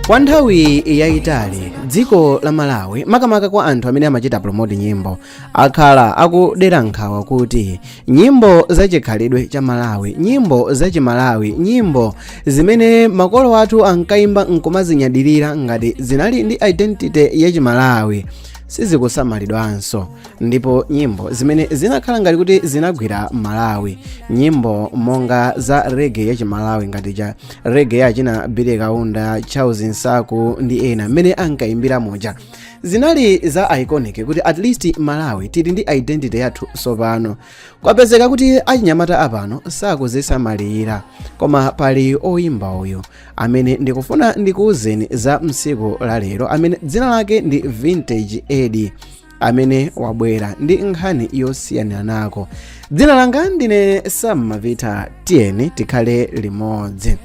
Kwa nthawi yayitali dziko la Malawi, makamaka kwa anthu amene amachita promote nyimbo, akhala akudera nkhawa kuti nyimbo zachikhalidwe cha Malawi, nyimbo zachimalawi, nyimbo zimene makolo athu ankayimba nkumazinyadirira ngati zinali ndi identity yachimalawi, sizikusamalidwanso. Ndipo nyimbo zimene zinakhala ngati kuti zinagwira Malawi, nyimbo monga za reggae yachimalawi, ngati cha reggae yachina Billy Kaunda, Charles Nsaku ndi ena, mmene ankayimbira muja, zinali za iconic kuti at least Malawi tili ndi identity yathu. Sopano kwapezeka kuti achinyamata apano sakuzisamalira. Koma pali oyimba uyu amene ndikufuna ndikuwuzeni za msiku la lero, amene dzina lake ndi Vintage Eddie, amene wabwera ndi nkhani yosiyana nako. Dzina langa ndine Sam Mavita, tiyeni tikhale limodzi.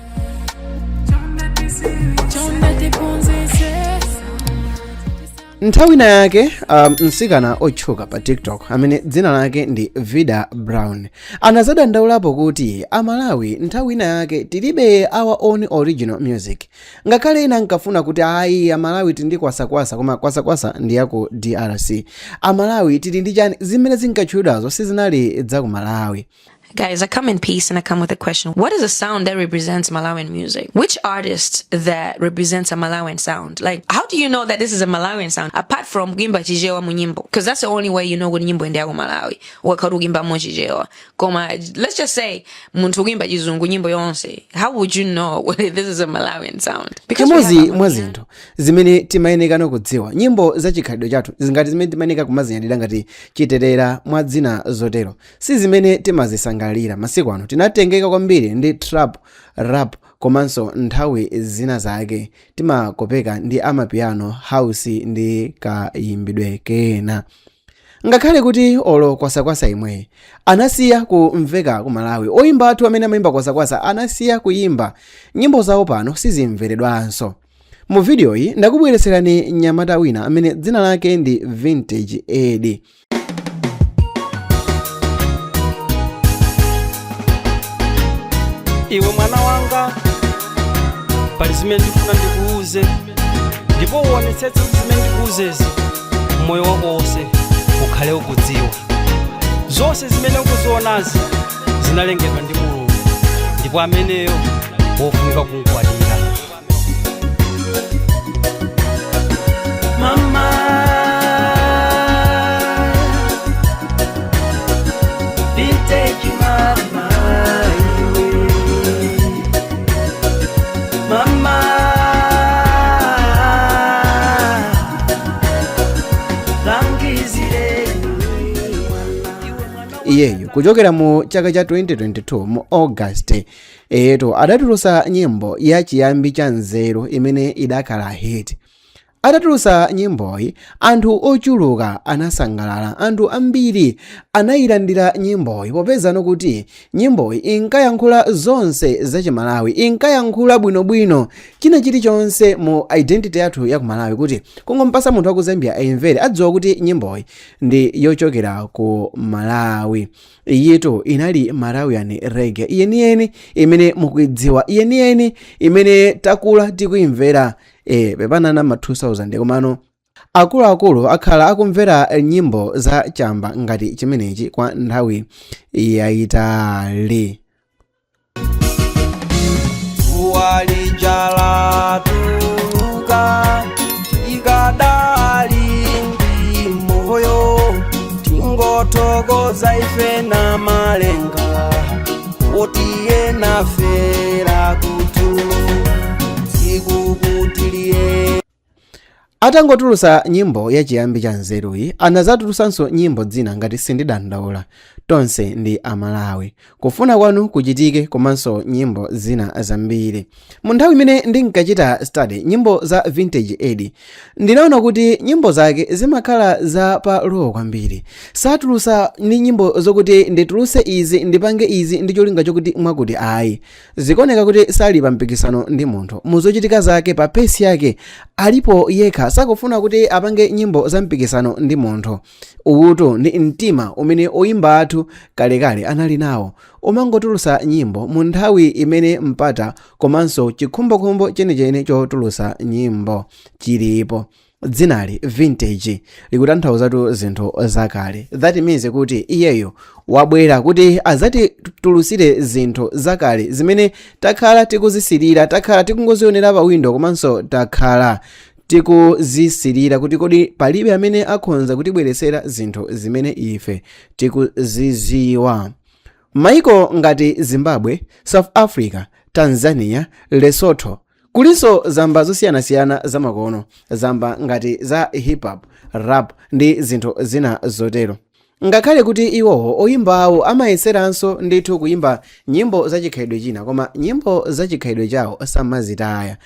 Nthawi ina yake mtsikana otchuka pa TikTok amene dzina lake ndi Vida Brown anazadandaulapo kuti Amalawi nthawi ina yake tilibe our own original music. Ngakhale ena ankafuna kuti ayi, Amalawi tili ndi kwasakwasa, koma kwasakwasa ndi yaku DRC. Amalawi tili ndi chani, zimene zinkatchulidwazo sizinali za ku Malawi. Guys, I come in peace and I come with a question. What is a sound that represents Malawian music? Which artist that represents a Malawian sound? Like, how do you know that this is a Malawian sound? Apart from kuimba Chichewa munyimbo. Because that's the only way you know kuti nyimbo ndi yaku Malawi. Wakati ukuimba mo Chichewa. Koma, let's just say, munthu kuimba Chizungu nyimbo yonse. How would you know whether this is a Malawian sound? Because we have Chimodzi our mwa zinthu zimene timayenekano kudziwa, nyimbo za chikhalidwe chathu ngati zimene timayeneka kumazinyadira ngati chiterera mwa dzina zotero, si zimene timazisangalalira masiku ano. Tinatengeka kwambiri ndi trap, rap, komanso nthawi zina zake timakopeka ndi amapiano, house ndi kayimbidwe kena. Ngakhale kuti olo kwasakwasa imweyi anasiya kumveka ku Malawi, oyimba athu amene amayimba kwasakwasa anasiya kuyimba, nyimbo zawo pano sizimveredwanso. Mu videoyi ndakubweretserani mnyamata wina amene dzina lake ndi Vintage Eddie. Iwe mwana wanga, pali zimene ndifuna ndikuuze, ndipo uonetsetse kuti zimene ndikuuzezi moyo wako wonse ukhale ukudziwa. Zonse zimene ukuzionazi zinalengedwa ndi Mulungu, ndipo ameneyo wofunika kumgwadira. Mama, vintage mama, iwe. Mama, langizire mwana. Iyeyu kuchokera mu chaka cha 2022 mu August eto adatulutsa nyimbo ya Chiyambi cha Nzeru imene idakhala hit. Atatulutsa nyimboyi, anthu ochuluka anasangalala. Anthu ambiri anayilandira nyimboyi popezano kuti nyimboyi inkayankhula zonse za Chimalawi, inkayankhula bwinobwino china chilichonse mu identity yathu ya ku Malawi, kuti kungompasa munthu wa ku Zambia ayimvere adziwa kuti nyimboyi ndi yochokera ku Malawi. Iyitu inali Malawian reggae yeniyeni imene mukuidziwa, yeniyeni imene takula tikuimvera. Pepana ma 2000, komano akuluakulu akhala akumvera nyimbo za chamba ngati chimenechi kwa nthawi yayitali. Dzuwa lija latuluka, tikadali ndi moyo, tingothokoza ife na malenga otiye nafera kutu sikukutiliye. Atangotulutsa nyimbo ya Chiyambi cha Nzeruyi, anazatulutsanso nyimbo dzina ngati Sindidandaula, Tonse ndi Amalawi, Kufuna Kwanu Kuchitike, komanso nyimbo zina zambiri. Mu nthawi imene ndinkachita study nyimbo za Vintage Eddie, ndinaona kuti nyimbo zake zimakhala za pa low kwambiri. Satulutsa ndi nyimbo zokuti nditulutse izi, ndipange izi ndi cholinga chokuti mwakuti, ayi. Zikuoneka kuti sali pa mpikisano ndi munthu. Muzochitika zake, pa pace yake alipo yekha, sakufuna kuti apange nyimbo za mpikisano ndi munthu. Uwutu ndi mtima umene oyimba athu anthu kalekale anali nawo, umangotulusa nyimbo mu nthawi imene mpata komanso chikhumbokhumbo chenicheni chotulusa nyimbo chilipo. Dzinali Vintage likutanthauzatu zinthu zakale. That means kuti iyeyo wabwera kuti azatitulusire zinthu zakale zimene takhala tikuzisilira, takhala tikungozionera pa window, komanso takhala tikuzisilira kuti kodi palibe amene akhonza kutibweresera zinthu zimene ife tikuziziwa. Maiko ngati Zimbabwe, South Africa, Tanzania, Lesotho, kulinso zamba zosiyanasiyana zamakono, zamba ngati za hip hop, rap ndi zinthu zina zotero. Ngakhale kuti iwowo oyimba awo amayeseranso ndithu kuyimba nyimbo zachikhalidwe china, koma nyimbo zachikhalidwe chawo samazitaya.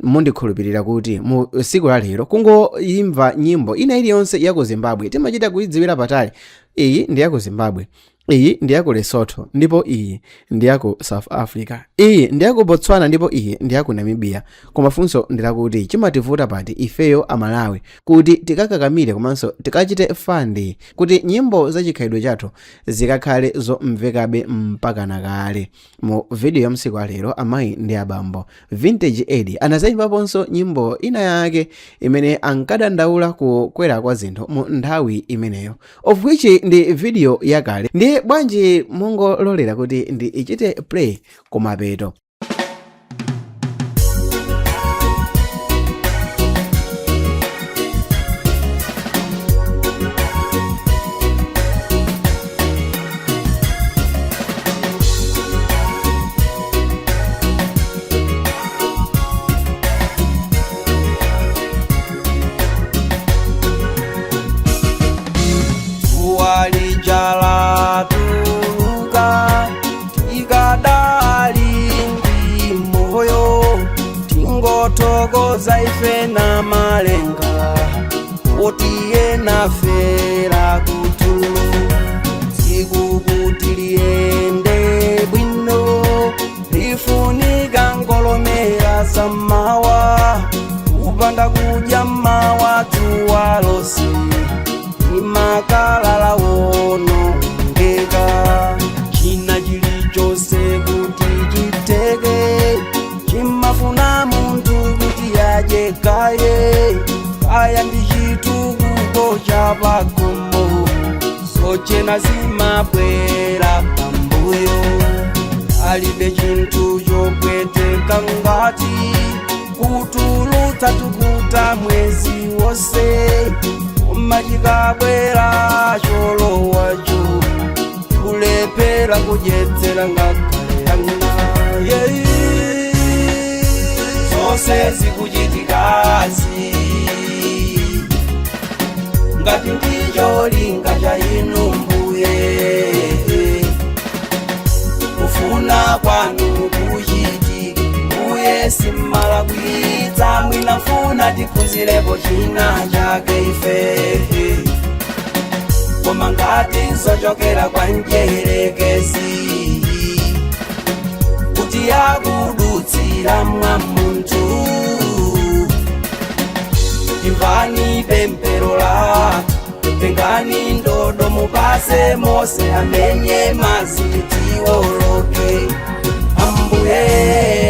Mundikhulupirira kuti mu tsiku la lero kungoimva nyimbo ina iliyonse ya ku Zimbabwe timachita kuidziwira patali: iyi ndi ya ku Zimbabwe, iyi ndi ya ku Lesotho, ndipo iyi ndi ya ku South Africa, iyi ndi ya ku Botswana, ndipo iyi ndi ya ku Namibia. Koma funso ndilakuti, chimativuta pati ifeyo Amalawi kuti tikakakamire komanso tikachite fund kuti nyimbo zachikhalidwe chathu zikakhale zomvekabe mpaka nakale? Mu video ya msiku alero, amayi ndi abambo, Vintage Eddie anazayimbaponso nyimbo ina yake imene ankadandaula kukwera kwa zinthu mu nthawi imeneyo, of which ndi video yakale. Ndiye bwanji mungololera kuti ndi ichite play kumapeto? Walijala tuluka tikadali ndi moyo, tingothokoza ife na malenga otiye nafera kutulo. Tsiku kuti liyende bwino lifunika ngolomera zammawa, kupanda kudya mawa dzuwa lonse imakalala wonongeka. China chilichonse kuti chiteke chimafuna munthu kuti adye kaye, kaya ndi chitukuko chapakomo, zochena zimabwera pambuyo. Alibe chinthu chopweteka ngati kutulutsa tukuta mwezi wonse, koma chikabwera cholowacho kulephera kudyetsera ngakhale ana. Zonse zikuchitikazi ngati ndicho linga cha inu mbuye, kufuna kwanu kuchitike mbuye, simalakwitsa. Mwina mfuna tiphunzirepo china chake ife, koma ngati zochokera kwa mdierekezi kuti akudutsira mwa munthu, imvani pemphero lathu, tengani ndodo mupase Mose amenye madzi tiwoloke ambuye.